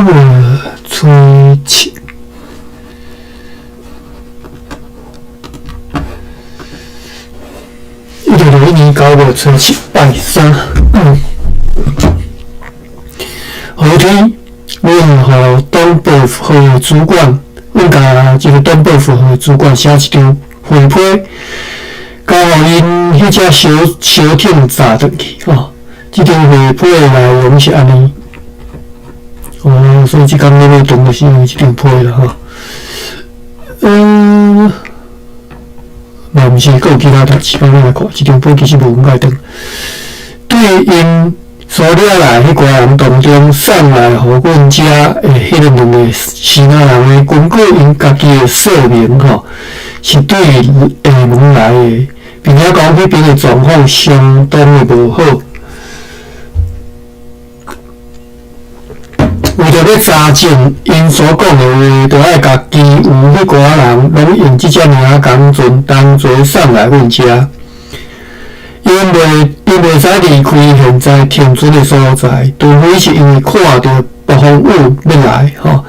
月初七，1961年9月初7，拜三。好天，阮予党报号的主管，阮共这个党报号的主管写一张回批，交予𪜶彼只小小艇载转去吼。这张回批的内容是按呢，哦，所以这工那么长，就是因为这张批啦吼。嘛毋是，阁有其他代志，咱来看，这张批其实无咁介长。对𪜶所掠来彼寡人当中，送来予阮遮的彼个两个支那人的，根据𪜶家己的说明吼，是对厦门来的，并且讲彼边的状况相当的无好。为著欲查证𪜶所讲的话，著爱共其余彼寡人拢用这只领工船同齐送来阮遮。𪜶袂使离开现在停船的所在，除非是因为看著暴风雨欲来吼，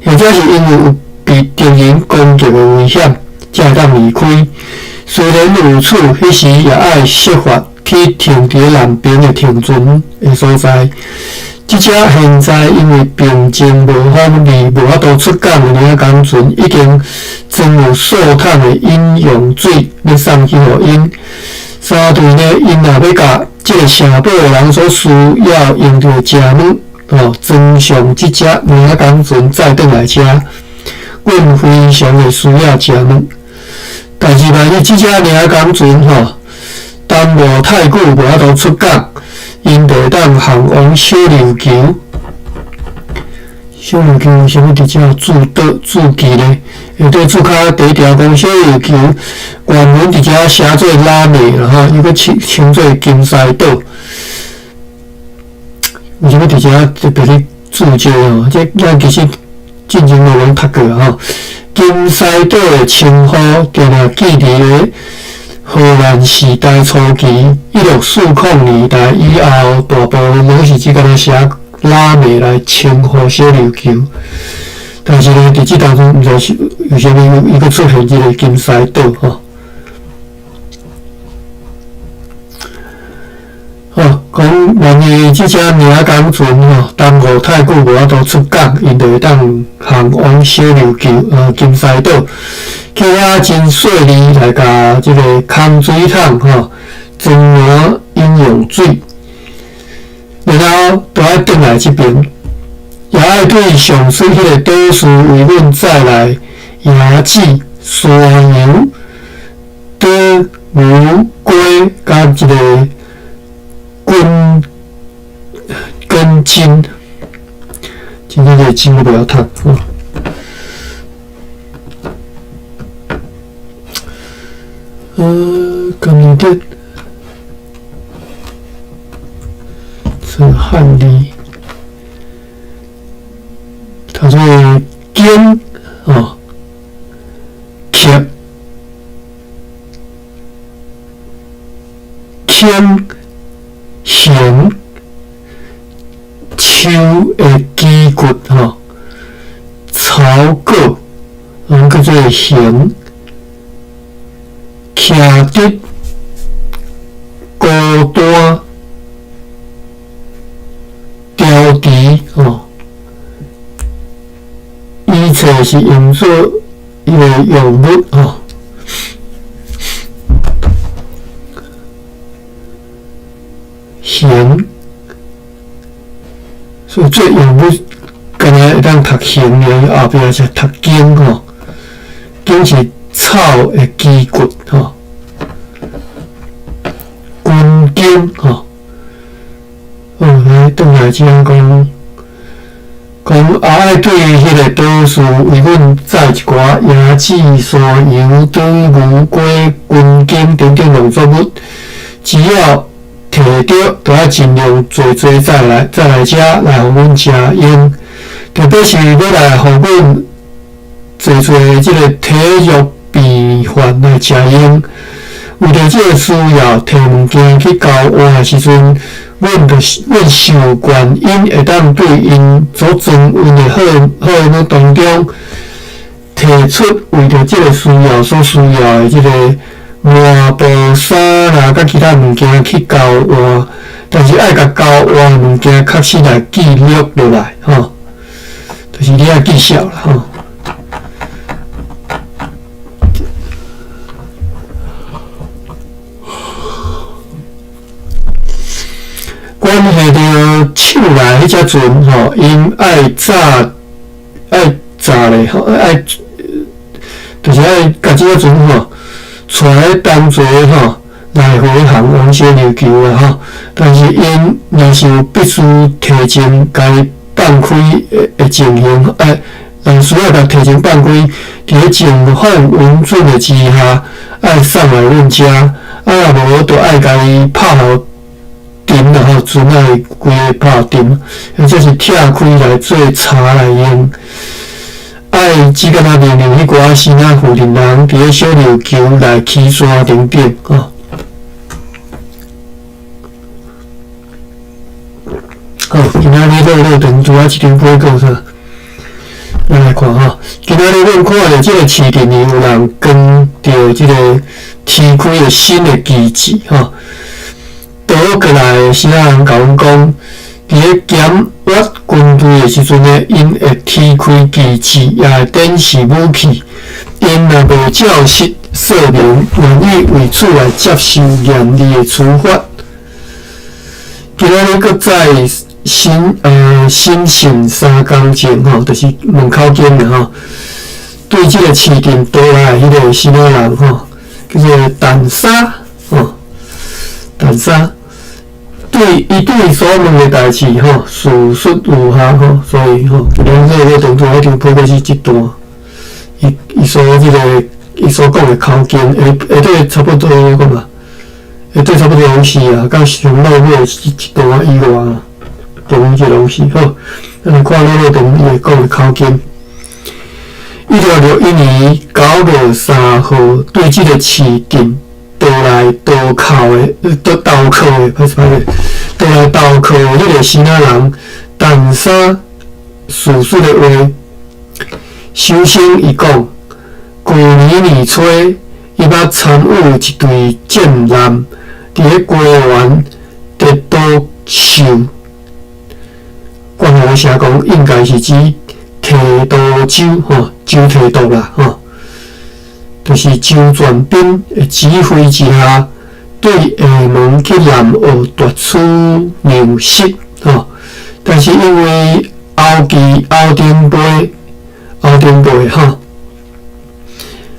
或者是因为有被敌人攻击的危险，才会当离开。虽然如此，彼时也爱设法去停伫南边的停船的所在。这只现在因为平静无风而无法度出港的领工船，已经装有数桶的饮用水，欲送去予𪜶。三队呢，𪜶若欲共这个城堡的人所需要用著的食物，吼，装上这只领工船载转来遮，阮非常的需要食物。但是万一这只领工船吼，耽误太久无法度出港，𪜶就会当航往小琉球。小琉球为啥物伫遮注岛注记呢？下底注跤第一条讲小琉球原文伫遮写做拉美啦吼，伊阁称做金狮岛。为啥物伫遮特别咧注这吼？这咱其实进前都拢读过吼。金狮岛的称呼，定定记伫咧荷兰时代初期，1640年代以后，大部分拢是只敢若写拉美来称呼小琉球。但是呢，伫这当中，毋知是为啥物伊阁出现这个金狮岛吼。吼，讲万一这只领工船吼，耽误太久无法度出港，𪜶就会当航往小琉球金狮岛，去遐真顺利来共这个空水桶吼装满饮用水，然后就爱转来这边，也爱对上述彼个岛屿为阮载来椰子、山羊、岛牛、鸡佮一个根根茎，今天这个经我袂晓读。甘明德，陈汉礼，他说经哦，刻轻形树的基骨吼，草果，阮叫做形，徛伫孤单调持吼，一切是用做伊个药物吼。形，所以这药物敢若会当读形的，后壁是读经吼，经是草的基骨吼，根茎吼。哦，来转来这样讲，讲也爱对彼个岛屿为阮载一寡椰子、山羊、猪、牛、鸡、根茎等等农作物，只要摕著，就爱尽量济济载来遮来予阮食用，特别是欲来予阮济济这个体弱病患来食用。为著这个需要，提物件去交换的时阵，阮就是阮授權𪜶會當對𪜶所裝運的貨貨物當中，提出為著這个需要所需要的這个麻布衫啦，佮其他物件去交換，但是愛共交換的物件確實來記錄落來，吼，就是你愛記數啦，吼。關係著手內彼隻船吼，𪜶愛紮愛紮咧吼，愛就是愛共這隻船吼，帶同齊吼來回航往小琉球啦吼。但是𪜶若是有必須提前共伊放開的的情形，愛若需要共提前放開，佇咧情況允准的之下，愛送來阮遮，啊若無就愛共伊拍予沉啦吼，船仔規个拍沉，或者是拆開來做柴來用。愛只干焦命令彼寡支那負責人佇咧小琉球內起山等等吼。好，今仔日落落長拄仔這張報告啥？咱來看吼，今仔日阮看著這个市鎮裡有人扛著這个天開的新的旗幟吼。倒過來的支那人共阮講，佇咧檢閱軍隊的時陣呢，𪜶會踢開旗幟，也會展示武器。𪜶若無照實說明，願意為此來接受嚴厲的處罰。今仔日閣再審審訊三工前吼，就是問口供啦吼。對這个市鎮倒來的彼个支那人吼，叫做陳沙吼，陳沙。對伊對所問的代誌吼，敘述如下吼，所以吼，今日這個當中彼張報告是這段，伊伊所這个伊所講的口供，下下底差不多講嘛，下底差不多攏是啊，佮上落尾這一段以外，中這攏是好。咱來看落落長伊會講的口供。1661年9月3號，對這个市鎮倒來投靠的，投投靠的，歹勢歹勢，倒來投靠的彼个支那人，陳沙敘述的話，首先伊講，舊年年初，伊捌參與一隊戰艦佇咧高原得到受，關乎寫講應該是指提督州吼，州提督啦吼。就是周全斌的指揮之下，對廈門去南澳奪取糧食吼。但是因為後期後頂輩後頂輩吼，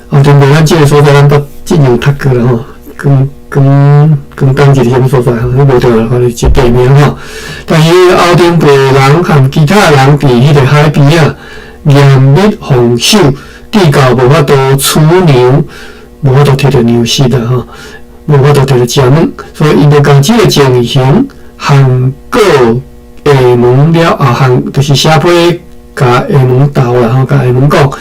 後頂輩咱這个所在咱捌之前有讀過啦吼，廣廣廣東一个啥物所在吼，彼無對啦，反正一地名吼。但是後頂輩人和其他人佇彼个海邊仔嚴密防守。至到無法度取糧，無法度摕著糧食啦吼，無法度摕著食物，所以𪜶就共這个情形函告廈門了後，函就是寫批共廈門投啦吼，共廈門講，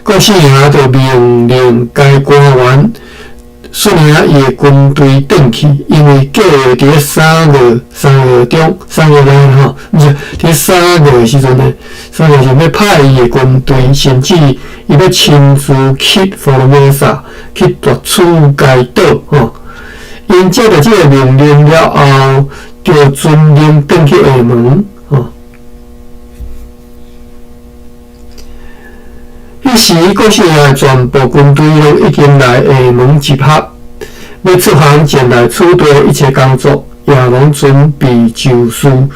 郭姓爺就命令該官員率領伊的軍隊轉去，因為計劃佇咧三月三月中三月內吼，毋是佇咧三月的時陣呢，三月時欲派伊的軍隊，甚至伊欲親自去佛羅摩薩去奪取該島吼。𪜶接著這个命令了後，就遵命轉去廈門吼。彼時，郭姓的全部軍隊攏已經來廈門集合，欲出航前來此地一切工作也攏準備就緒，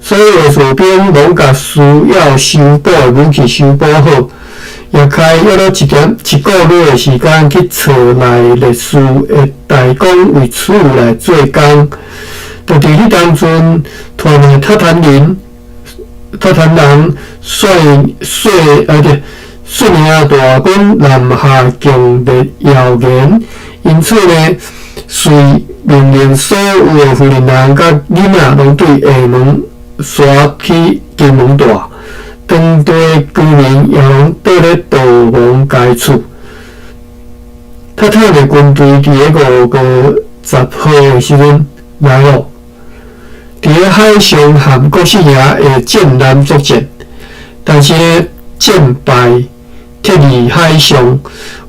所有的士兵攏共需要修補的武器修補好，也開約了一點一個月的時間去揣內歷事的大工為此來做工。就佇彼當陣，團的塔坦人、塔坦人率率啊對。率領大軍南下強烈謠言，因此呢，遂命令所有的婦人人佮囡仔攏對廈門徙去金門大，當地居民也攏綴咧逃亡該處。塔坦的軍隊佇咧5月10號的時陣來了，佇咧海上和郭姓爷的战舰作战，但是呢，战败撤离海上。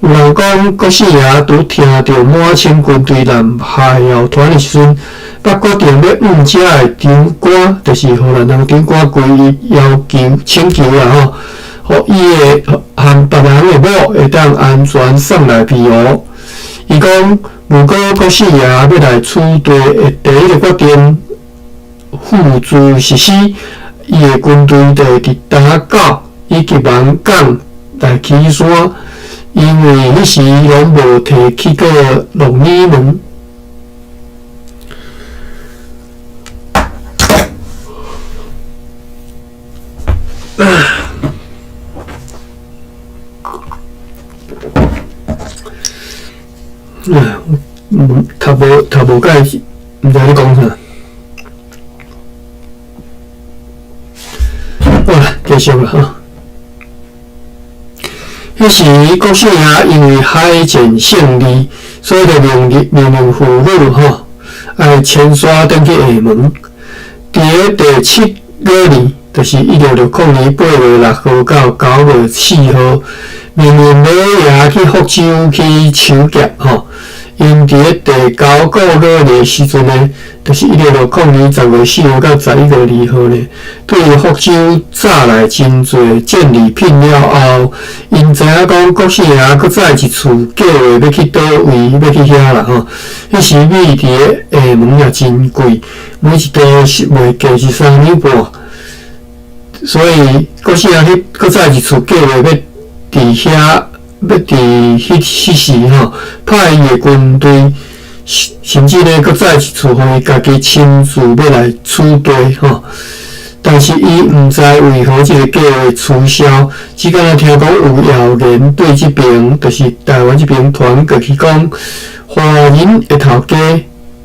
有人讲，郭姓爷拄听著满清军队南下谣传的时阵，捌决定欲向遮的长官，就是荷兰人长官皈依要求请求啦吼，予伊的和别人的某会当安全送来澎湖。伊讲，毋过郭姓爷欲来此地的第一个决定付诸实施，伊的军队就会伫大港以及万港来起山，因为彼时拢无提起过鹿耳门。读无读无解，毋知咧讲啥。好啦，继续啦吼。彼时郭姓爷因为海战胜利，所以就命令命令妇女吼，爱迁徙转去厦门。伫咧第七月年，就是1660年8月6号到9月4号，命令马爷去福州去抢劫吼。𪜶伫咧第九个月的时阵呢，就是1660年10月4号到11月2号呢，对福州炸来真济战利品了后，𪜶知影讲郭姓爷阁再一次计划欲去佗位，欲去遐啦吼。彼时米伫咧厦门也真贵，每一袋是卖价是3两半，所以郭姓爷去阁再一次计划欲伫遐。欲伫彼彼时吼，派伊的军队，甚至呢，阁再一次予伊家己亲自欲来取地吼。但是伊毋知为何这个计划取消，只敢若听讲有谣言对这边，就是台湾这边传过去讲，华人的头家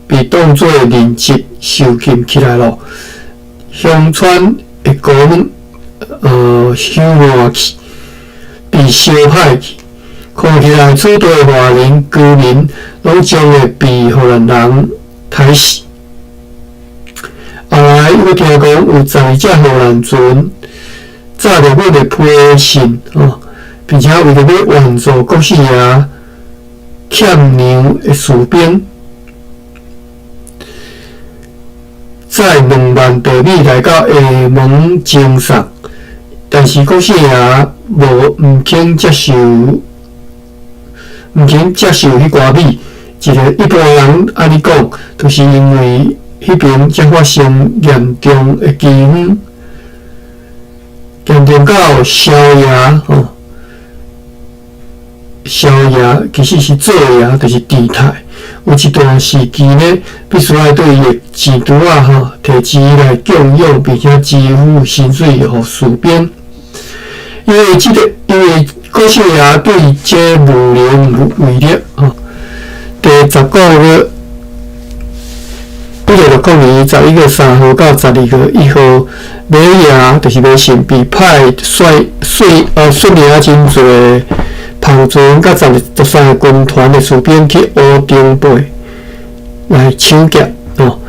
被当做人质受禁起来咯，乡村的高门修烂去，被烧歹去。看起来，此地华人居民拢将会被荷兰人杀死。后来又听讲有12只荷兰船载著阮的批信，吼，并且为著欲援助郭姓爷欠粮的士兵，载2万石米来到厦门征送，但是郭姓爷无毋肯接受。毋肯接受彼寡米，一个一般人按呢讲，就是因为彼边才发生严重的饥荒，严重到烧爷吼，烧爷其实是做爷，就是治太。有一段时期呢，必须爱对伊的钱袋仔吼，提钱来供养，并且支付薪水予士兵。因为这个，因为郭姓爷对这无能为力吼。第十个月，1660年11月3号到12月1号，马爷就是马信被派率率率领真济帆船佮13个军团的士兵去乌东背来抢劫吼。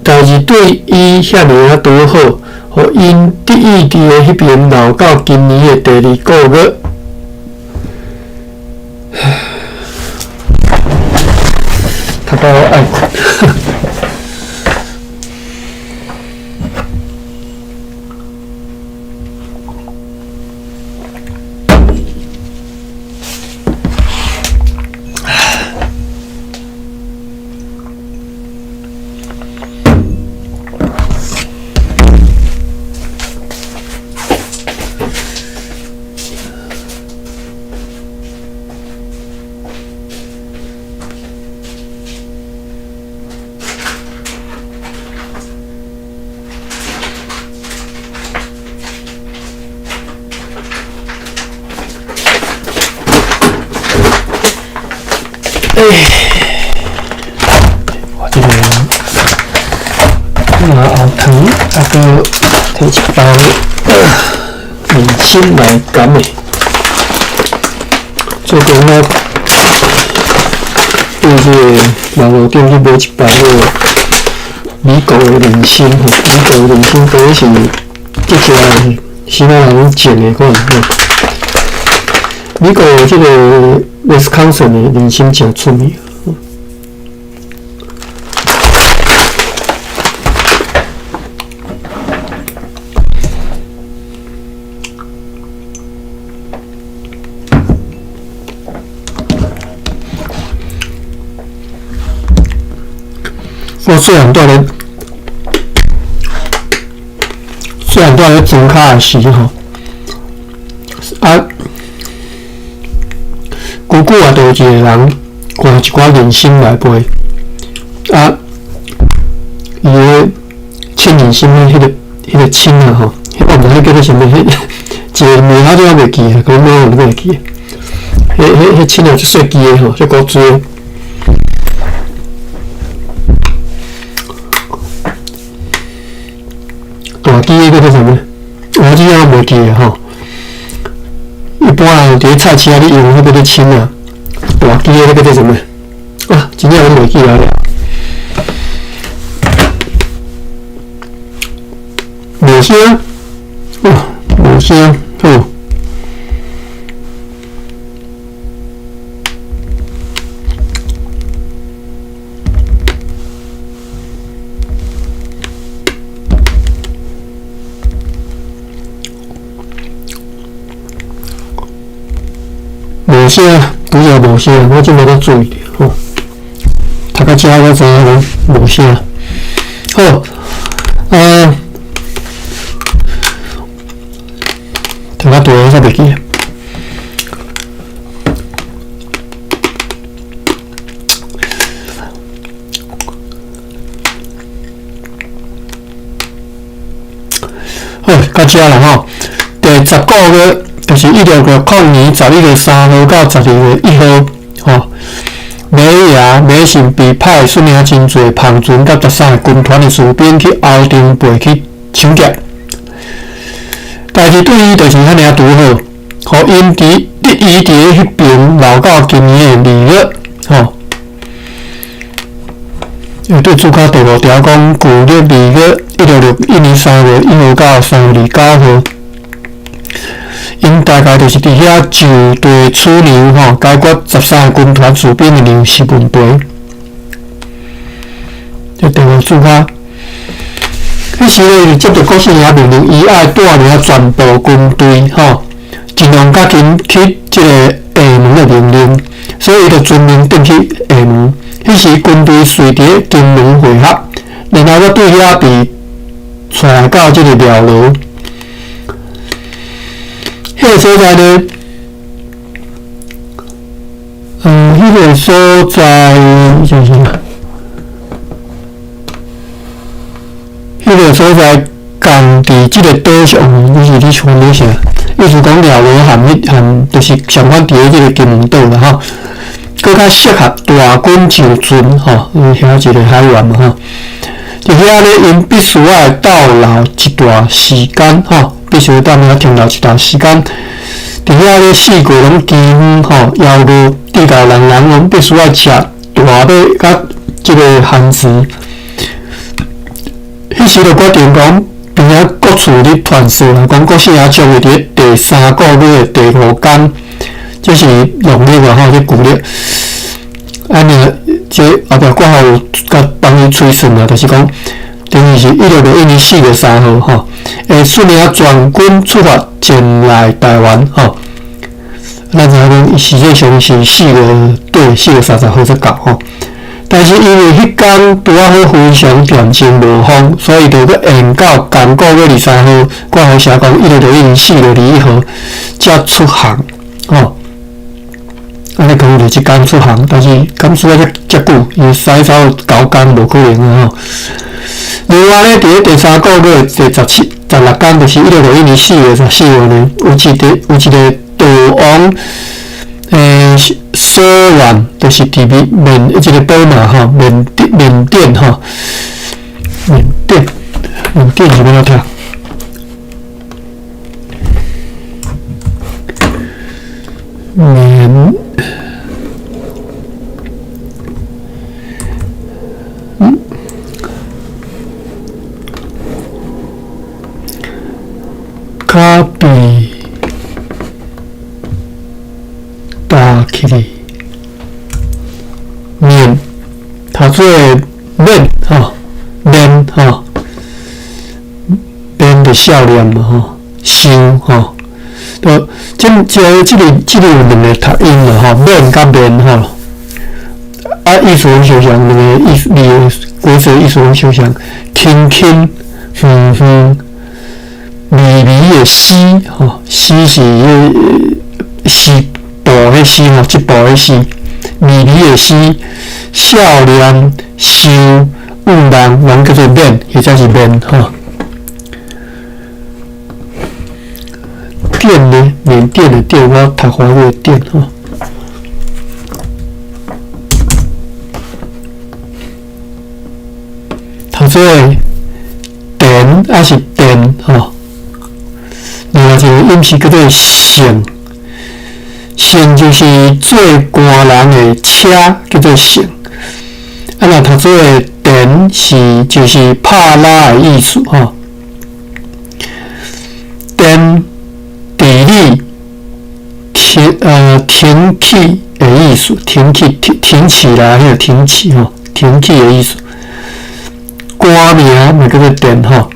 代志对伊遐尔仔拄好，予𪜶得以伫咧彼边留到今年的第二个月。读到我爱困。欸，我这个麻后糖，啊，阁提一包面心来含的。最近我对这个网路顶去买一包那个美國的人參吼，美國的人參到底是這起來是哪人種的可能吼？美國的這個 Wisconsin 的人參誠出名。我細漢蹛咧，細漢蹛咧莊跤的時吼，啊，久久啊，就有一個人掛一寡人參來賣，啊，伊咧稱人參的彼個稱啊吼，我毋知彼叫做啥物，彼一個名仔我袂記啊，講我都袂記。彼稱啊，足細支的吼，足古錐的。大支的叫做啥物？我真正袂記啊吼。一般人佇咧菜市仔咧用彼個咧稱啊，大支的彼叫做啥物？啊，真正攏袂記啊了。無聲，哦，無聲，好。無聲，拄則無聲，我這無咧注意吼。讀到遮我知影講無聲。好，讀到倒我才袂記。好，到遮啦吼。第十個月就是1660年11月3號到12月1號，吼。馬爺馬信被派率領真濟帆船佮13個軍團的士兵去甌中背去搶劫。代誌對伊就是遐爾拄好，予𪜶佇伊佇咧彼爿留到今年的2月，吼。對註腳第五條講，舊曆2月1661年3月1號到3月29號，𪜶大概就是佇遐就地取糧吼，解決13個軍團士兵的糧食問題。這第五註腳，彼時咧，伊接著郭姓爺命令，伊愛帶領全部軍隊吼，盡量較緊去這個廈門的命令，所以伊就遵命轉去廈門。彼時軍隊隨佇咧金門會合，然後閣對遐被帶到這個寮羅。彼個所在呢？彼個所在就是啥？彼個所在仝佇這個島上，你是咧想咧啥？意思講寮羅含彼含，就是相款佇咧這個金門島啦吼。閣較適合大軍上船吼，因為遐一個海灣嘛吼。佇遐咧，𪜶必須愛逗留一段時間吼，必須踮遐停留一段時間。佇遐咧，四界攏饑荒吼，枵餓，地道人人攏必須愛食大馬佮這個番薯。彼時就決定講，邊仔各處咧傳說啦，講郭姓爺將會佇咧第三個月的第五工，這是農曆啦吼，這舊曆。按呢，這後壁括號有共幫伊推算啦，就是講，等於是1661年4月3號吼，會率領全軍出發前來台灣吼。咱知影講，伊實際上是四月底4月30號才到吼。但是因為彼工拄仔好非常恬靜無風，所以就閣延到仝個月23號，括號寫講1661年4月21號才出航吼。按呢可能就這工出航，但是敢需要遮遮久，因為駛走九工無可能啊吼。另外咧，佇咧第三個月第十七、十六工，就是1661年4月14號呢，有一個道王所願，就是佇緬這個寶馬吼，緬甸緬甸吼，緬甸緬甸是欲按怎聽？緬跤被踏起去，免讀做免吼，免吼，免就少年嘛吼，想吼，就這這這个這个有兩个讀音啦吼，免佮面吼，啊意思攏相像，兩个意思字的規則意思攏相像，輕輕遠遠微微的絲吼，絲是彼個絲布彼絲吼，織布彼絲，微微的絲，少年想願望，攏叫做免，或者是面吼。甸呢？緬甸的甸，我讀華語的甸吼。讀做電抑是電吼？另外一个音是叫做乘，乘就是做官人的車，叫做乘。啊，若讀做電是就是拍拉的意思吼。電地理挺挺起的意思，挺起挺挺起來，彼个挺起吼，挺起的意思。官名嘛叫做電吼，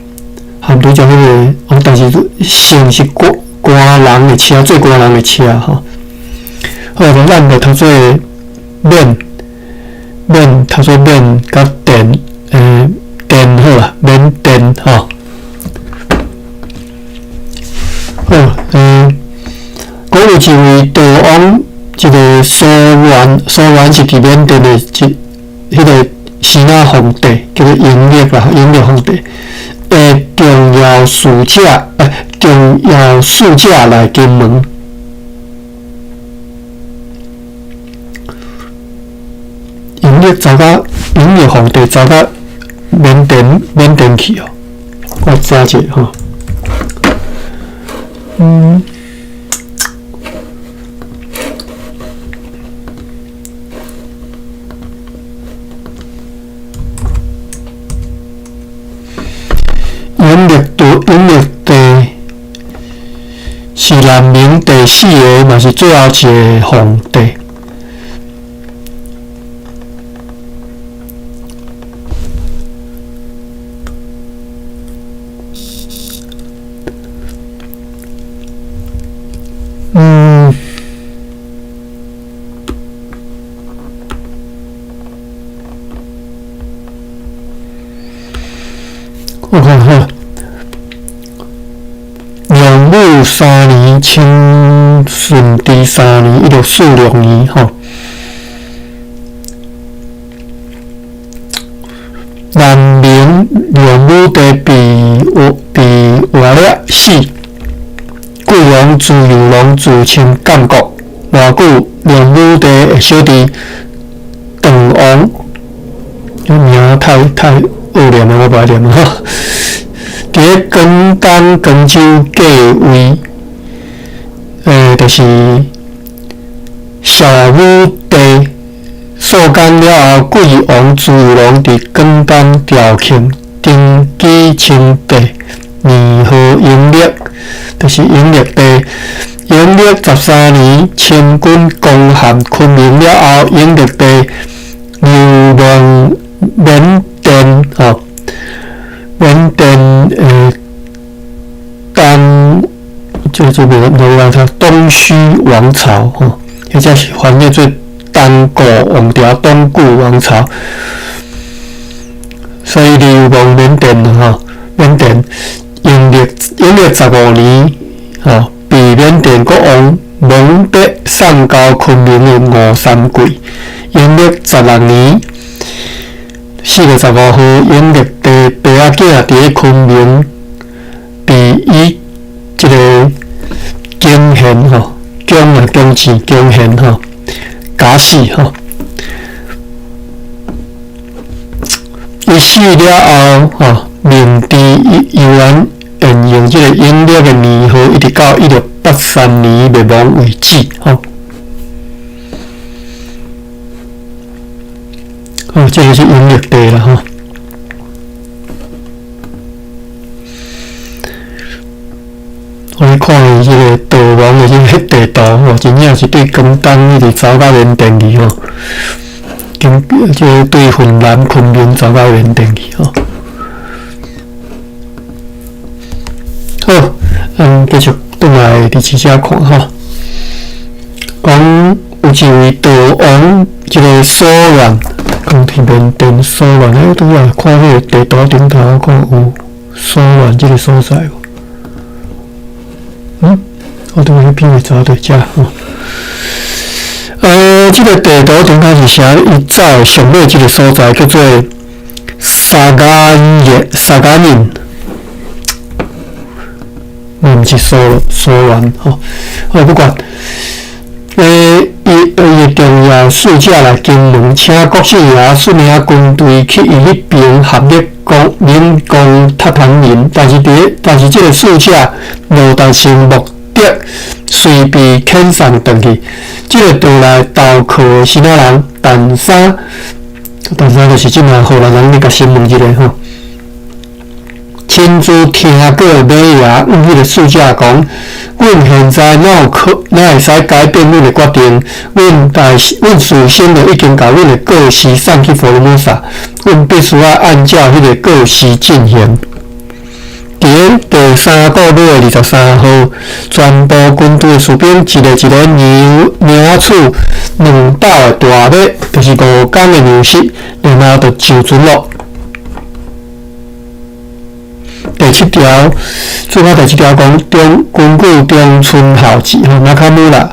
含拄才彼个，哦，但是乘是官官人的車，做官人的車吼。好，咱就讀做免免，讀做免佮電，電好啦，免電吼。好，講有一位道王，一个蘇元，蘇元是佇緬甸的一彼个支那皇帝，叫做永樂啦，永樂皇帝的重要使者，重要使者來金門。永樂走到永樂皇帝走到緬甸，緬甸去哦，我查者吼。永樂帝，永樂帝是南明第四个，嘛是最後一个皇帝。我看吼，隆武三年，清顺治三年，1646年吼。南明隆武帝被被活了死，桂王朱由榔自稱監國。偌久，隆武帝的小弟鄧王，這名太太惡念啊，我無愛念吼。佇咧廣東廣州繼位，就是孝武帝數工了後，桂王朱由榔佇廣東肇慶登基稱帝，年號永樂，就是永樂帝。永樂13年，清軍攻陷昆明了後，永樂帝流亡緬甸吼。緬甸東，這這邊無人讀東吁王朝吼，或者是翻譯做東固王朝、東固王朝。所以流亡緬甸吼，緬甸永樂永樂15年吼，被緬甸國王蒙德送交昆明的吳三桂。永樂16年4月15號，永樂帝爸仔囝佇咧昆明被以這个強行吼，強啊強錢強行吼，絞死吼。伊死了後吼，明治猶原沿用這个永樂的年號，一直到1683年滅亡為止吼。哦，這个是永樂帝啦吼。我咧看伊這个逃亡的這个地图吼，真正是對廣東一直走到緬甸去吼，經這个對雲南昆明走到緬甸去吼。好，咱繼續轉來佇這遮看吼，講有一位逃亡這个蘇聯，講佇緬甸蘇聯，欸，拄仔看彼個地圖頂頭，我看有蘇聯這个所在無？嗯，我拄仔彼篇會走佇遮吼。這个地圖頂頭是寫伊走的上尾這个所在叫做沙加耶沙加寧，毋是蘇蘇聯吼。好，不管。伊伊的重要使者來金門，請國姓爺率領軍隊去伊彼邊合力攻免攻塔唐人，但是佇但是這个使者無達成目的，隨被遣送轉去。這个倒來投靠的是啥人？陳三，陳三就是這馬荷蘭人咧共審問這个吼。親自聽過尾爺向彼个使者講：阮現在哪有可哪會使改變阮的決定？阮大阮事先就已經共阮的告示送去佛羅摩薩，阮必須愛按照彼个告示進行。佇咧第三個月的23號，全部軍隊的士兵一个一个領領取兩斗的大米，就是五工的糧食，然後就上船囉。第七條，最後第七條講中根據中村孝治吼，那卡姆拉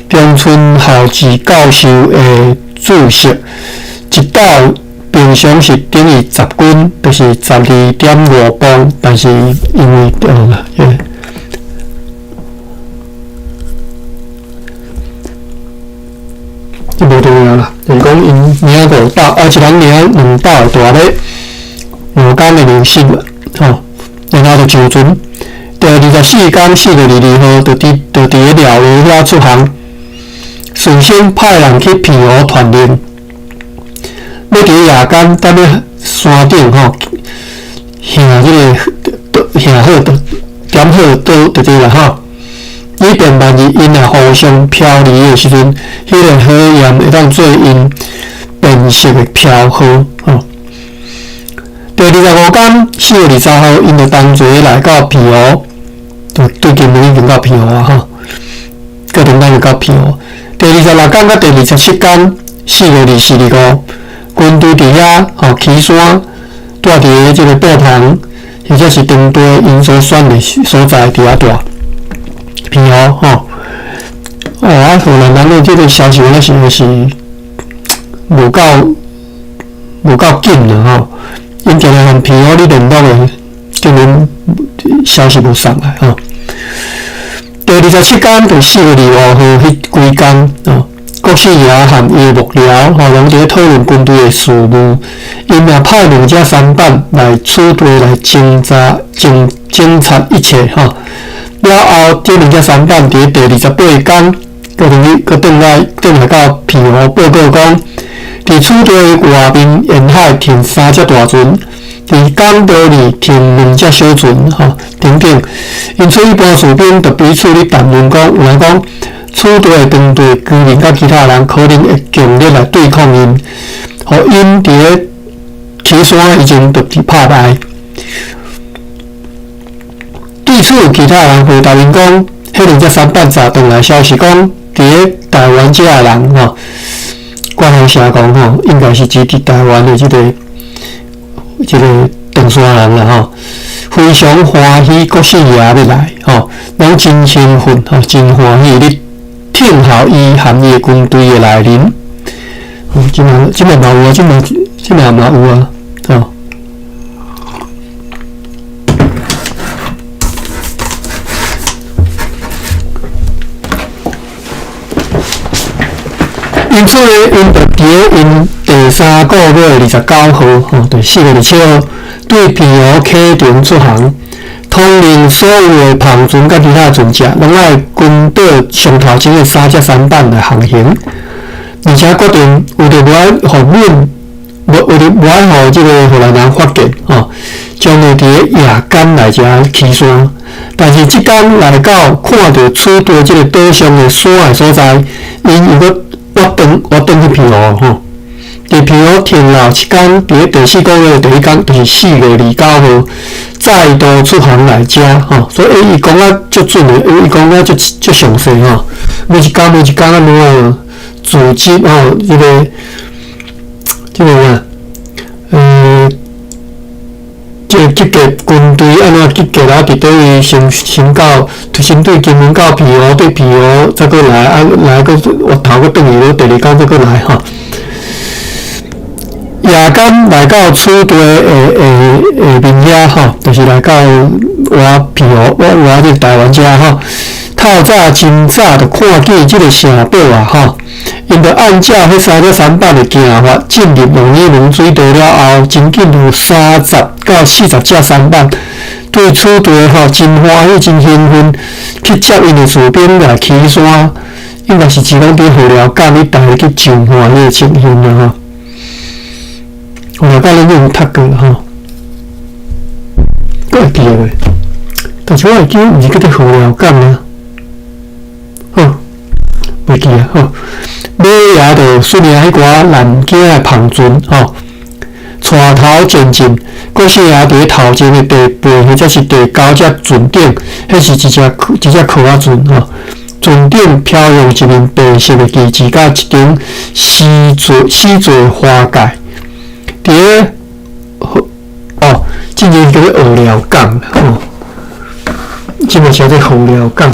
中村孝治教授的注釋，一斗平常是等於十斤，就是12.5磅，但是因為這無重要啦，就是講𪜶領五斗，啊，一人領兩斗的大米，五工的糧食嘛。吼，然後就上船。第24天4月22號，就佇就佇咧寮河遐出航。事先派人去澎湖傳令，欲佇夜間踮咧山頂吼，下這个下好點好倒就對啦吼。以便萬一𪜶若互相飄離的時陣，彼个火焰會當做𪜶辨識的標號吼。第25天4月23號，𪜶就同齊來到澎湖，就對金門已經到澎湖啊吼，過中間就到澎湖。第26天佮第27天4月24、25，軍隊佇遐吼起山，住佇咧這个布棚，或者是當地𪜶所選的所在佇遐住。澎湖吼，哦啊，荷蘭人的這个消息，我想是無夠無夠緊啦吼。𪜶定定和澎湖咧聯絡的，竟然消息無送來吼。第27天，就4月25號，彼規工吼，國姓爺和伊的幕僚吼，攏佇咧討論軍隊的事務。𪜶也派兩隻舢板來此地來偵查、偵偵察一切吼。了後，這兩隻舢板佇第28天，閣轉去、閣轉來、轉來到澎湖報告講，佇此地外面沿海停三隻大船，佇港島裡停兩隻小船，吼等等。因此，一般士兵就彼此咧談論講，有人講此地的當地居民佮其他人可能會強力來對抗𪜶，予𪜶佇咧起山以前就佇拍敗。對此，有其他人回答𪜶講，彼兩隻舢板早轉來消息講，佇咧台灣遮的人吼，官方寫講吼，應該是指佇台灣的這个這个長沙人啦吼，非常歡喜國姓爺欲來吼，攏真興奮吼，真歡喜咧聽候伊和伊的軍隊的來臨。哦，這馬這馬嘛有啊，這馬這馬嘛有啊，吼。因此咧，𪜶就佇咧𪜶第三個月的29號，吼，就是4月27號，對澎湖啟程出航，統領所有的帆船佮其他船隻，攏愛跟倒上頭前的三隻舢板來航行，而且決定為著無愛予阮無為著無愛予這个荷蘭人發現吼，將會佇咧夜間來遮起山。但是這工來到看著此地這个島上的山的所在，𪜶又閣挖轉挖轉去澎湖吼。佇澎湖停留一工，佇咧第四個月第一工，就是4月29號，再度出航來遮吼。所以伊講啊足準的，伊講啊足足詳細吼。每一工每一工按怎組織吼，這個啥？這個集結軍隊按怎集結啊？佇佗位先先到，先對金門到澎湖，對澎湖再閣來啊，來閣越頭閣轉去，第二工再閣來吼。夜間來到此地的下下面遐吼，就是來到我澎湖，我我這台灣遮吼。透早真早就看見這个城堡啊吼，𪜶就按照彼三隻舢板的行法，進入龍耳門水道了後，真緊有30到40隻舢板，對此地吼真歡喜、真興奮，去接𪜶的士兵來起山，應該是只講佇禾寮港一帶去上岸彼个情形啦吼。禾寮港恁有讀過啦吼，閣會記得袂？但是我會記毋是叫做禾寮港啊，好，袂記啊，好。尾爺就率領彼寡南京的帆船吼，帶頭前進。郭姓爺佇咧頭前的第八或者是第九隻船頂，彼是一隻一隻殼仔船吼。船頂飄揚一面白色的旗幟，佮一頂絲做絲做花蓋。佇咧哦，進前叫做禾寮港吼，這馬寫做禾寮港。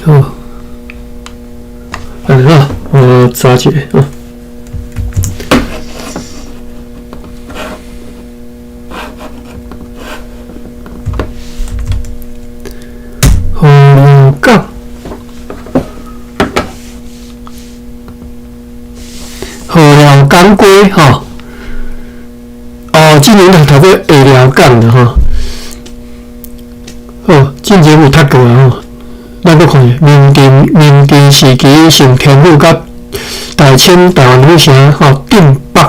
好，按呢好，我查一下吼。禾寮港，禾寮港街吼，哦，之前就讀過下寮港啦吼。好，之前有讀過啊吼，咱閣看者，明治明治時期順天府佮大清台灣府城吼，鎮北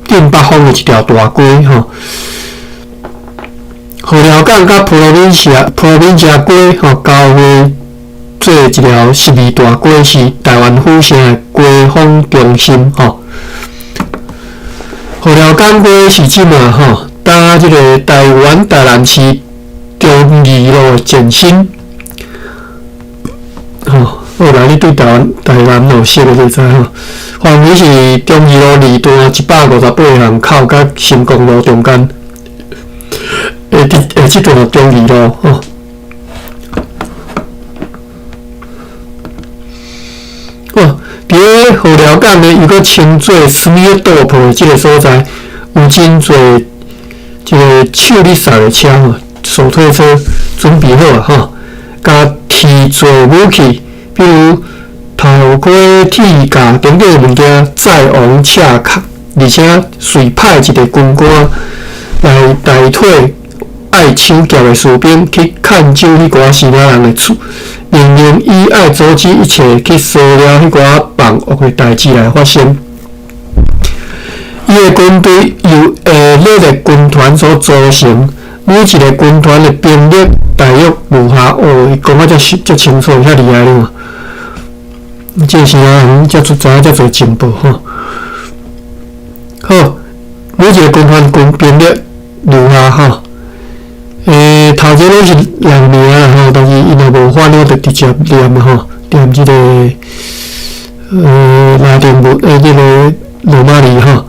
鎮北方的一條大街吼。禾寮港佮普羅民社普羅民遮街吼交匯做一條十字大街，是台灣府城的街坊中心吼。禾寮港街是這馬吼，搭這个台灣台南市忠義路的前身。吼，好來，你對台灣台南有熟的就知吼。範圍是忠義路二段158巷口佮成功路中間的這這段忠義路吼。哦，佇咧禾寮港呢，又閣稱做斯米爾島埔的這个所在，有真濟這个手咧捒的車吼，手推車準備好啊吼，共提做武器，比如頭盔、鐵架等等物件，載王赤卡，而且隨派一个軍官來代替愛搶劫的士兵去看守彼寡支那人的厝，命令伊愛阻止一切去騷擾彼寡放惡的代誌來發生。伊的軍隊由下列的軍團所組成，每一个軍團的兵力大約如下。哦，伊講啊遮遮清楚，遐厲害了。這個時陣遮知影遮濟情報吼。好，每一个軍團軍兵力如下吼。頭前攏是人名啦吼，但是伊若無翻，我就直接念吼，念這个拉丁文，這个羅馬字吼。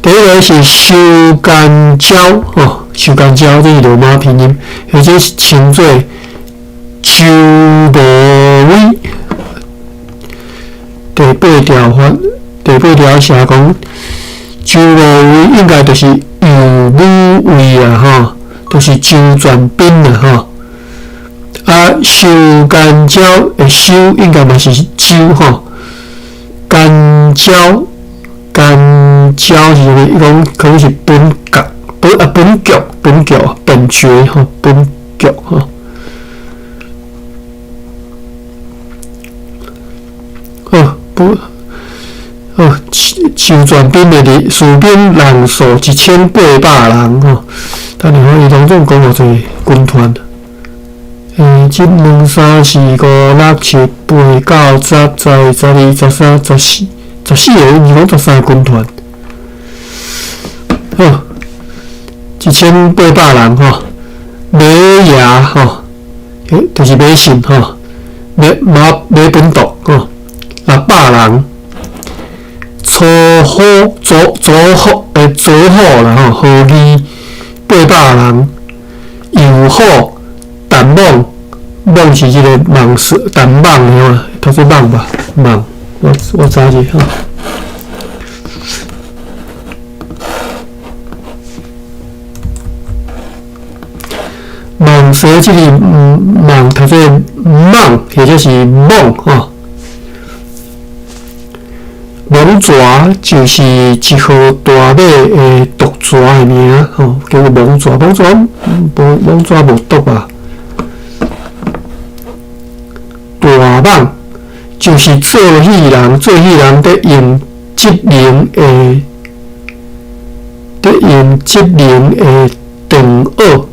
第一个是修干椒吼，修干椒這是羅馬拼音，或者是稱做周無偉。第八條法，第八條寫講，周無偉應該就是右武衛啊吼，就是周傳斌啊吼。啊，修干椒的修應該嘛是周吼，干椒干椒是啥物？伊講可能是本角本啊本腳本腳本爵吼本腳吼。不，哦，授权兵的人士兵人数1800人吼。等下吼，伊当总讲偌济军团？这两三四五六七八九十十一十二十三十四十四个，伊是讲十三个军团。好，1800人吼，马牙吼，就是马信吼，马马马本笃吼，600人。粗虎左左虎左虎啦吼，何义800人，右虎陈猛，猛是这个蟒蛇陈猛的吼，读做猛吧，猛，我查者吼。蟒蛇这个蟒读做蟒，或者是猛吼。蟒蛇就是一号大马的毒蛇的名吼，叫做蟒蛇。蟒蛇无蟒蛇无毒啊。大蟒就是做戏人，做戏人伫用职能的，伫用职能的长袄。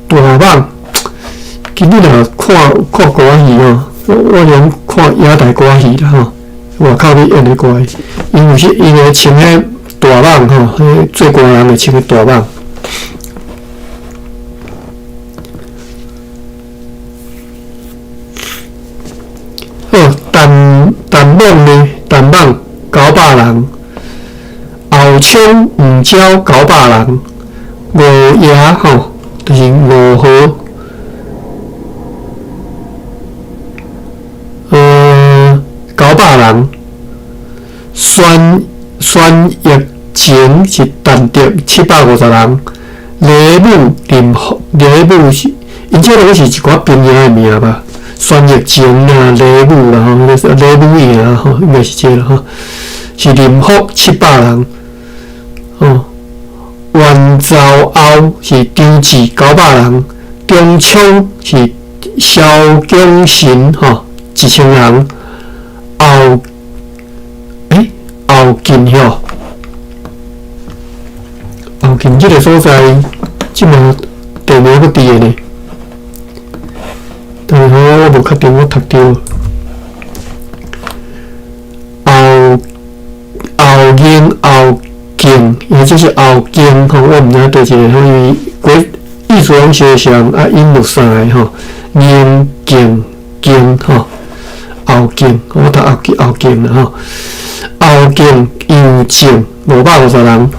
大蟒，今日若看看歌仔戏吼，我拢看野台歌仔戏啦吼。外口咧演的歌，因有时因会穿彼大蟒吼，彼做官人会穿彼大蟒。好，陈陈猛呢？陈猛900人，后冲黄鸟900人，五爷吼，就是五号。900人，孙孙玉前是陈德750人，雷武林雷武是，𪜶这拢是一寡兵营的名吧？孙玉前啊，雷武啦吼，雷武营啊吼，应该是这个吼，是林福700人，吼，袁兆欧是张志900人，中昌是萧景神吼1000人。后，后进吼，后进这个所在，这马地名阁伫个呢。但是吼，我无确定，我读著。后后营后进，也就是后进吼，我毋知佗一个，因为过意思拢相像，啊，音有三个吼，营进进吼。后进，我读后后进啦吼。后进右将550人，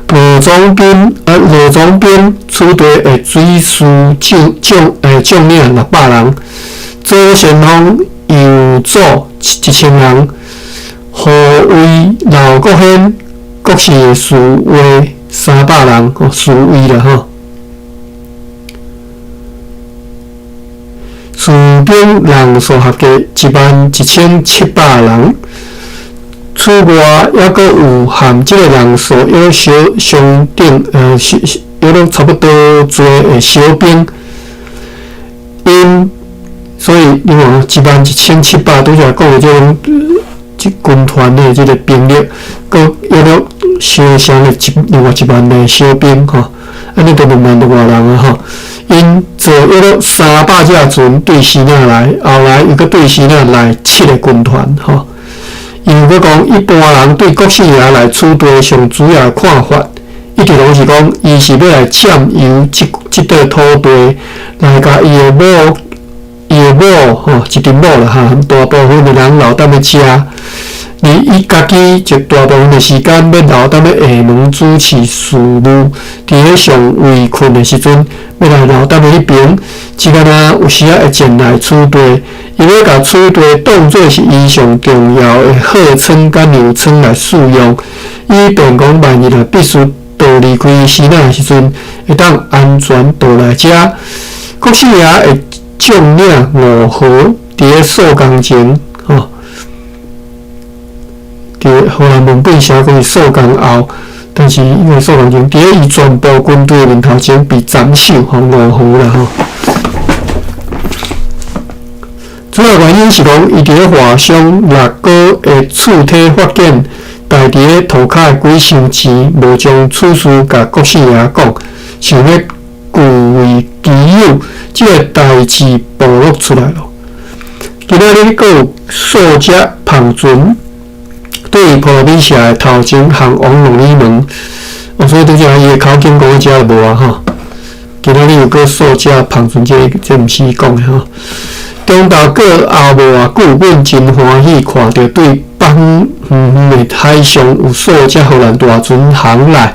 罗总兵啊，罗总兵此地的水师将将将领600人，左先锋右左1000人，护卫刘国轩国士的侍卫300人，哦，侍卫啦吼。士兵人数合计11700人。此外，犹阁有和这个人数约相相等，约拢差不多济的小兵。𪜶所以你看，11700，拄才讲的这种这军团的这个兵力，阁约落相相的一另外1万个小兵吼，按呢就2万多外人啊吼。𪜶坐约落300只船对支那来，后来又阁对支那来七个军团吼。又阁讲，一般人对国姓爷来此地上主要看法，一直拢是讲，伊是欲来占有这这块土地，来共伊的某、伊的某吼，一阵某啦哈，大部分的人留踮咧遮，而伊家己一大部分的时间欲留踮咧厦门主持事务，伫咧上危困的时阵，欲来留踮咧彼边，只敢若有时仔会前来此地。伊欲共此地当做是伊上重要的货仓佮粮仓来使用，以便讲万一若必须逃离开支那的时阵，会当安全倒来遮。国姓爷的将领吴和伫咧数工前，吼，伫荷兰文本写讲是数工后，但是因为数工前，伫咧伊全部军队面头前被斩首，吼，吴和啦吼。主要原因是講，伊佇咧劃傷六哥的躯體發現，待佇咧塗跤的幾箱錢，無將此事共國姓爺講，想欲據為己有，這个代誌暴露出來囉。今仔日閣有數隻帆船對波羅比社的頭前航往龍耳門，哦，所以拄才伊的口徑講到遮就無啊吼。今仔日又閣數隻帆船，這毋是伊講的吼。中晝過後無偌久，阮真歡喜看著對北方遠遠的海上有數隻荷蘭大船航來，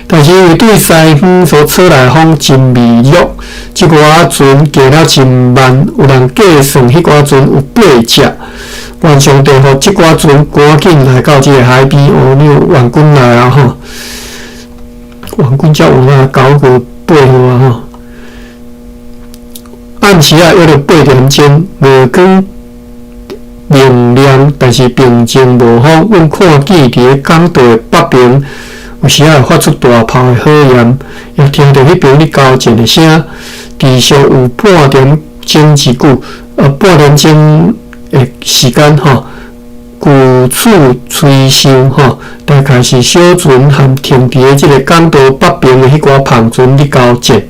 但是因為對西方所吹來的風真微弱，這寡船行了真慢，有人計算彼寡船有八隻。願上帝予這寡船趕緊來到這个海邊，哦，你有援軍來啊吼！援軍才有啊，9月8號啊吼。暗時啊，約著8點鐘，月光明亮，但是平靜無風。阮看見佇咧港道的北邊，有時仔會發出大炮的火焰，也聽著彼邊咧交戰的聲。至少有半點鐘之久，半點鐘的時間吼，舊處吹想吼，大概是小船和停佇咧這个港道北邊的彼寡帆船咧交戰。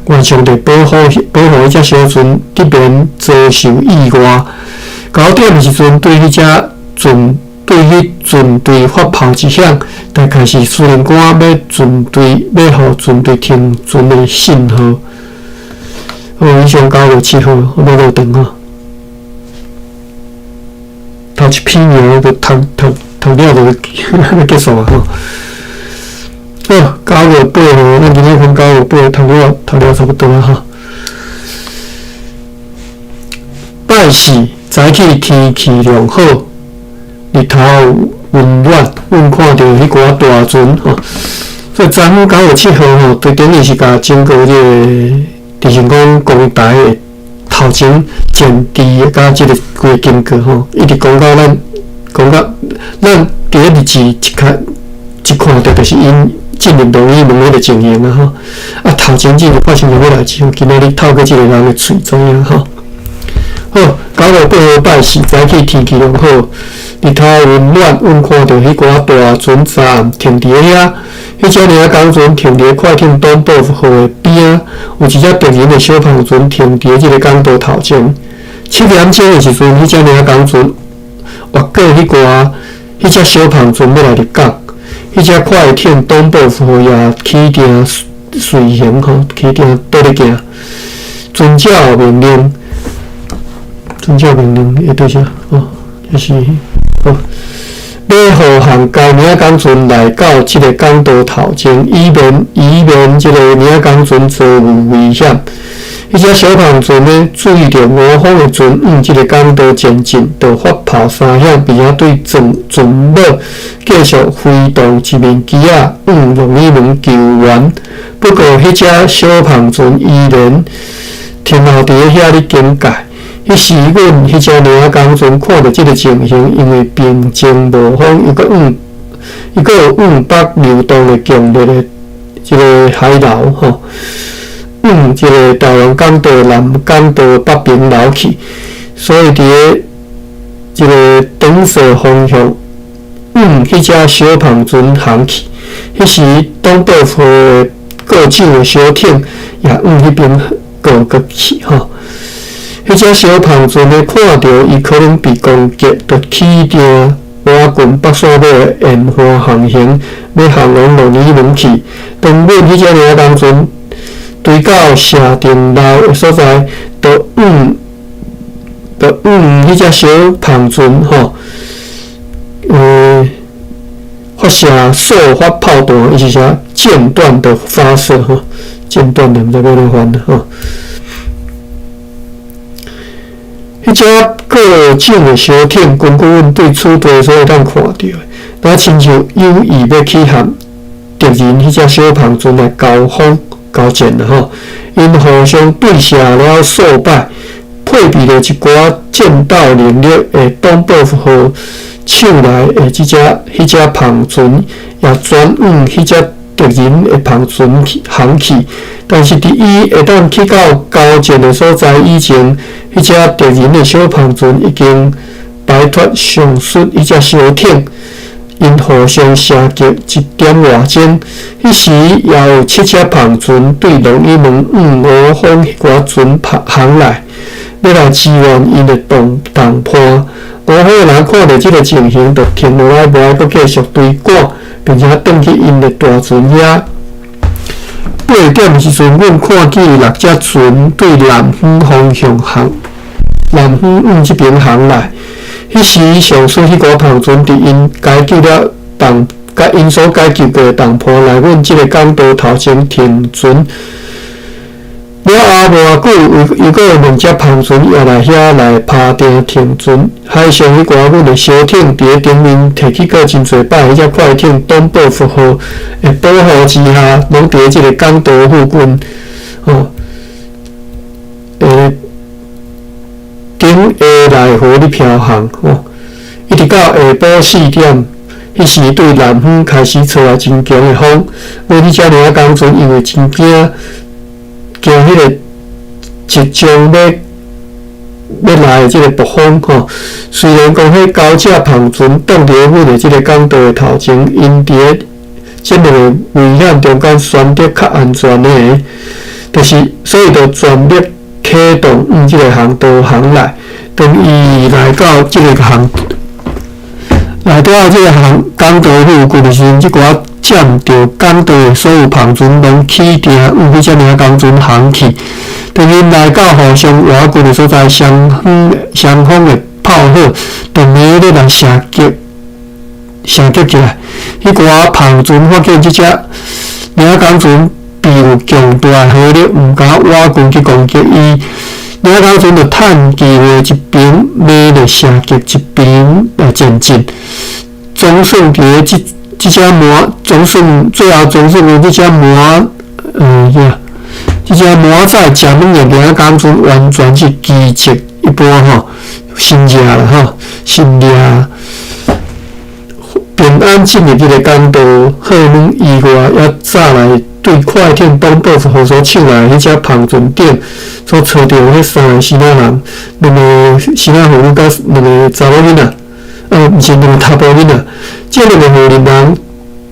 願上帝保護彼隻小船，得免遭受意外。9點的時陣，對彼船隊發炮一響，大概是司令官欲予船隊停船的信號。好，以上9月7號，我欲落堂吼。頭一篇爾就讀了就結束啊吼。好，9月8號，咱今日講9月8號讀了差不多啊吼。拜四早起天氣良好，日頭溫暖，阮看著彼寡大船吼。所以昨昏9月7號吼，就等於是共整個這个，就是講講台的頭前戰地佮這个規个經過吼，一直講到咱講到咱佇咧日誌一開一看著，就是𪜶進入龍耳門彼个情形啊吼。啊，頭前進入發生啥物代誌吼？今仔日透過這个人的喙知影吼。好，9月8號拜四早起天氣良好，日頭溫暖，阮看著彼寡大船昨暗停佇咧遐，彼隻領港船停佇咧快艇東部號的邊仔，有一隻敵人的小帆船停佇咧這个港道頭前。7點鐘的時陣，彼隻領港船越過彼隻小帆船欲來入港，彼隻快艇東部號也起定隨行吼，起定倒咧行，遵照命令。遵照命令，會對啥？哦，這是哦，欲予航該領港船來到這个港道頭前，以免這个領港船遭遇危險。彼隻小帆船呢，注意著我方的船往這个港道前進，就發炮三響，並且對船尾繼續揮動一面旗仔往龍耳門求援。不過，彼隻小帆船依然停留佇咧遐咧警戒。彼時，阮彼隻領港船看著這个情形，因為平靜無風，又閣有往北流動的強烈的這个海流吼，往這个台灣港道南港道北邊流去，所以佇咧這个頂色方向往彼隻小帆船航去。彼時，東北號的各種的小艇也往彼邊過去吼。彼隻小帆船呢，看著伊可能被攻擊，就起定倚近北線尾的沿岸航行，欲航往龍耳門去。當阮彼隻領港船追到社定樓的所在，就往彼隻小帆船吼，發射數發炮彈，伊是啥？間斷的發射吼，間斷的毋知欲按怎翻吼。彼隻各種的小艇，根據阮對此地所會當看著的，若親像有意欲去和敵人彼隻小帆船來交鋒交戰啦吼。𪜶互相對射了數擺，配備著一寡戰鬥能力的東部號手來的彼隻帆船，也轉往彼隻敵人的帆船去航去，但是佇伊會當去到交戰的所在以前，彼隻敵人的小帆船已經擺脫上述彼隻小艇，𪜶互相射擊一點外鐘。彼時也有七隻帆船對龍椅門往五方彼寡船航來，欲來支援𪜶的同同伴。五方的人看著這个情形，就停落來，無愛閣繼續追趕，並且轉去𪜶的大船遐。八點的時陣，阮看見六隻船對南方方向航，南方往這邊航來。彼時，上述彼寡帆船佇𪜶解救了同，共𪜶所解救過的同伴來阮這个港道頭前停船。了後無偌久，又閣有兩隻帆船也來遐來拍碇停船。海上彼寡阮的小艇佇咧頂面提起過真濟擺，彼隻快艇東報復號的保護之下，攏佇咧這个港道附近，吼，頂下來回咧飄航，吼，一直到下晡4點，彼時對南方開始吹來真強的風，阮彼隻領港船因為真驚。驚彼个即將欲欲來的這个暴風吼，雖然講彼九隻帆船擋佇咧阮的這个港道的頭前，𪜶佇咧這兩个危險中間選擇較安全的，就是所以就全力啟動往這个航道航來。當伊來到這个航，來到這个航港道附近的時陣，這寡佔著港道的所有帆船攏起碇往彼隻領港船航去。當𪜶來到互相倚近的所在，雙方雙方的炮火就猛咧來射擊，射擊起來。彼寡帆船發現這隻領港船備有強大的火力，毋敢倚近去攻擊伊。領港船就趁機會一邊猛咧射擊，一邊來前進。總算佇咧這。這隻滿總算最後總算講，這隻滿啥？這隻滿載食物的領港船完全是奇蹟一般吼，神掠啦吼，神掠平安進入這个港道，荷門以外，猶早來對快艇東報復號所搶來彼隻帆船頂所揣著彼三个生仔人，兩个生仔婦女佮兩个查某囡仔。毋是兩個查埔囡仔，這兩個荷蘭人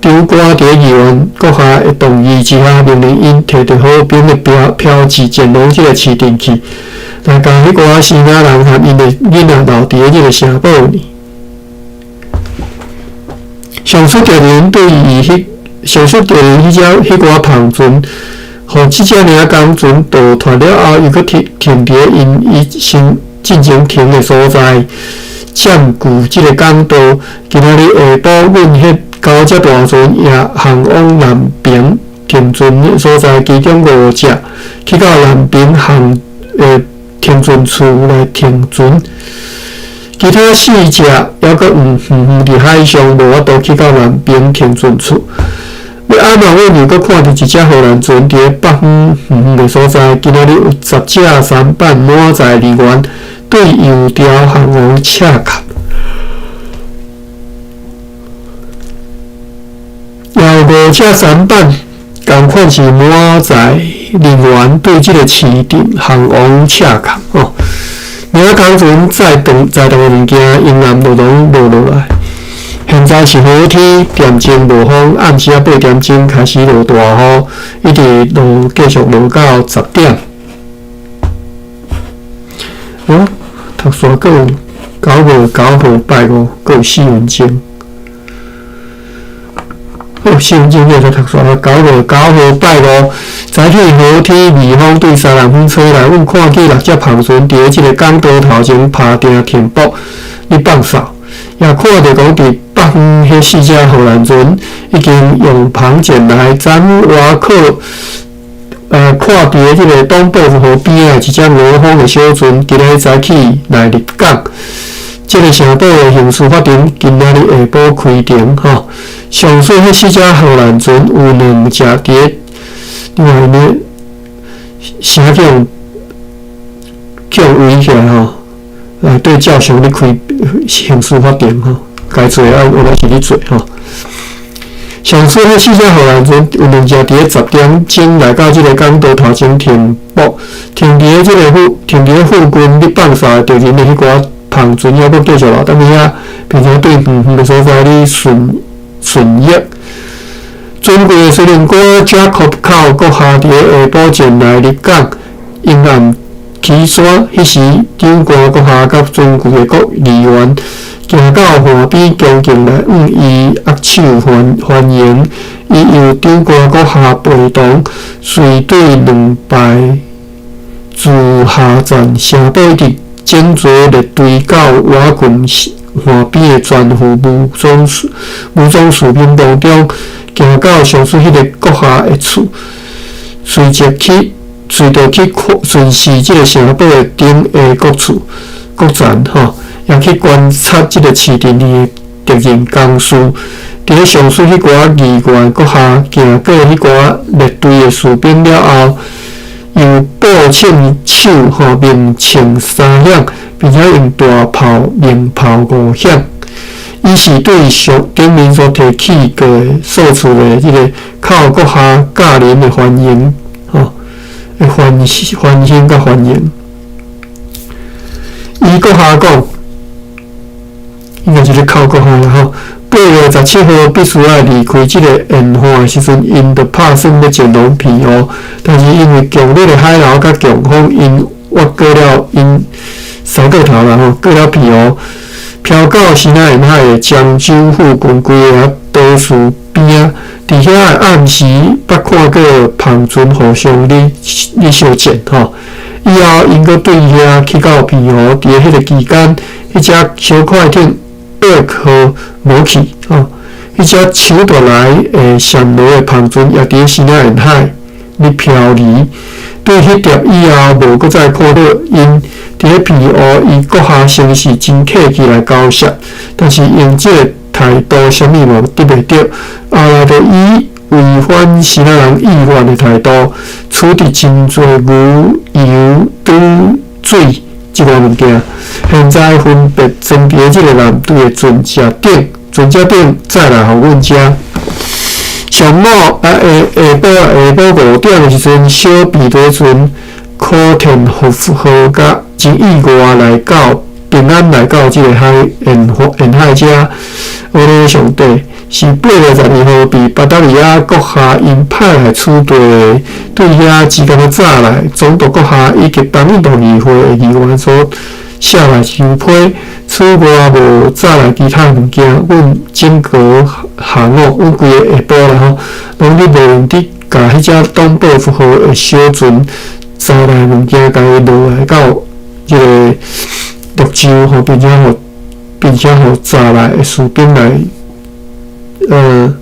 長官佇咧議員閣下的動議之下，命令𪜶提著和平的標標誌前往這个市鎮去，來共彼寡生仔人和𪜶的囡仔留佇咧這个城堡裡。上述敵人對伊彼上述敵人彼隻彼寡帆船，予這隻領港船逃脫了後，又閣停停佇咧𪜶以先進前停的所在。佔據這个港道，今仔日下晡，阮彼九隻大船也航往南爿停船的所在，其中五隻去到南爿航的停船處來停船，其他四隻猶閣遠遠遠佇海上無法度去到南爿停船處。欲按怎，阮又閣看著一隻荷蘭船佇咧北方遠遠的所在，今仔日有10隻舢板滿載人員。對右條航王赤崁，也有五隻舢板，仝款是滿載人員對這个市鎮航王赤崁吼。領港船載重載重的物件，永遠就攏落落來。現在是好天，點鐘無風，暗時仔8點鐘開始落大雨，一直落繼續落到10點。哦，讀煞閣有9月9號拜五，閣有四分鐘。好，四分鐘了才讀煞。9月9號拜五，早起好天，微風對西南風吹來，阮看見六隻帆船佇咧這个港道頭前拍碇停泊，咧放哨。也看著講佇北方彼四隻荷蘭船已經用帆前來咱外靠。看佇咧這个東報河邊仔一隻五方的小船，今日早起來入港。這个城堡的刑事法庭今仔日下晡開庭吼。上述彼四隻荷蘭船有兩隻佇咧，你看咧，城去予去予圍起來吼，來對照常咧開刑事法庭吼，該做的愛原來是咧做吼。上次彼四隻荷蘭船有兩隻佇咧10點鐘來到這個港道頭前停泊，停佇咧這個附停佇咧附近咧放哨的敵人的彼寡帆船猶閣繼續留踮遐，並且對遠遠的所在咧巡巡弋。尊貴的司令官 Jacob 寇閣下佇咧下晡前來入港，迎岸起山。彼時，長官閣下佮尊貴的國議員行到岸邊，恭敬來向伊握手歡歡迎。伊由長官閣下陪同，隨隊兩拜自下站城堡，一直整齊列隊到瓦郡岸邊的全副武裝士兵當中，行到上述彼个閣下的厝，隨即去隨著去巡視這个城堡的頂下各處各層吼，也去觀察這个市鎮裡的敵人工事。佇咧上述彼寡議員閣下行過彼寡列隊的士兵了後，由步槍手吼鳴槍三響，並且用大炮鳴炮五響。伊是對上頂面所提起過所處的這个寇閣下駕臨的歡迎，吼，的歡喜歡欣佮歡迎。伊閣下講，應該是咧寇閣下啦吼。8月17號必須愛離開這个沿岸的時陣，𪜶就拍算欲前往澎湖，但是因為強烈的海流佮強風，𪜶越過了𪜶駛過頭啦吼，過了澎湖，飄到西南沿海的漳州附近幾个島嶼邊仔，佇遐的暗時捌看過帆船互相咧咧相戰吼。以後𪜶閣對遐去到澎湖，佇彼个期間，彼隻小快艇厄號無去吼，彼隻搶奪來的暹羅的帆船也佇咧西南沿海咧漂離。對彼碟以後，無閣再看到𪜶佇咧澎湖，伊閣下先是真客氣來交涉，但是用這个態度，啥物嘛得袂著。後來就以違反西南人意願的態度，處置真濟牛、油、糖、水這寡物件。現在分別裝佇這个艦隊的船隻頂，船隻頂載來予阮遮。上午啊，下下晡啊，下晡5點的時陣，小彼得船柯田號佮真意外來到平安來到這个海沿沿海遮。我咧上帝是8月12號被巴達維亞閣下𪜶派來此地的，對遐時間較早來，總督閣下以及東印度議會的議員所寫來書批，此外無載來其他物件。阮整個下午，阮規个下晡啦吼，攏咧無閒佇共彼隻東報復號的小船載來物件，共伊落來到這个綠洲吼，並且予載來的士兵來，哦，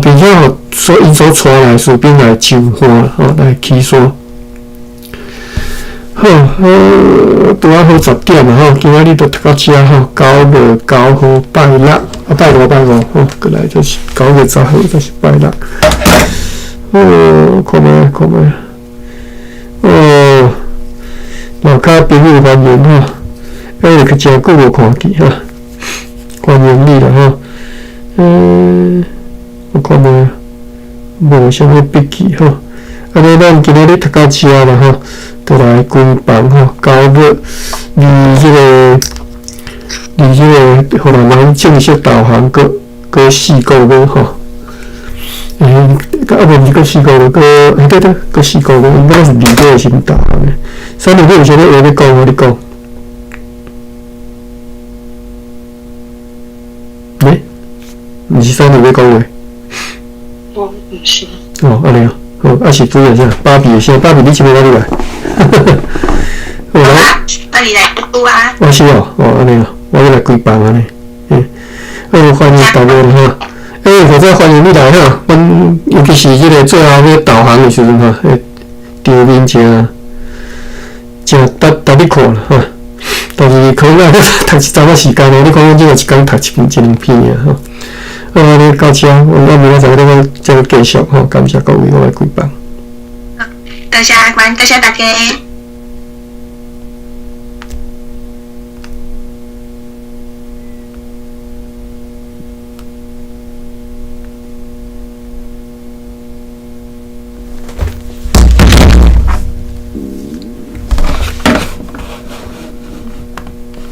並且予所𪜶所帶來的士兵來上岸吼，來起山。好，好，拄仔好10點啊吼，今仔日就讀到遮吼，9月9號拜六，啊拜五拜五吼，過來就是9月10號就是拜六。好，看覓看覓，哦，樓跤朋友歡迎吼，欸，佢誠久無看見哈，歡迎你啦吼。我看覓，無啥物筆記吼，按呢咱今仔日讀到遮啦吼，就來關房吼，9月離這个離這个荷蘭人正式導航閣閣4個月吼。欸，啊無毋是閣四個月，閣欸對對，閣四個月，應該是2月的時陣導航的。三六你有啥物話欲講無？你講。欸？毋是三六欲講話？我毋是。哦，按呢哦，好，啊是拄著啥？芭比的聲，芭比你這擺哪裡來？啊，我來拄啊。我是哦，哦，按呢哦，我欲來關房按呢，欸，好，歡迎大家吼。欸，或者歡迎你來吼，阮尤其是這个最後欲導航的時陣吼，欸，場面誠誠值值你看啦吼。但是可能愛讀一陣仔時間哦，你看阮這個一工讀一篇一兩篇爾吼。好，按呢到遮，阮明仔載再再繼續吼，感謝各位，我來關房。好，多謝阿關，多謝大家。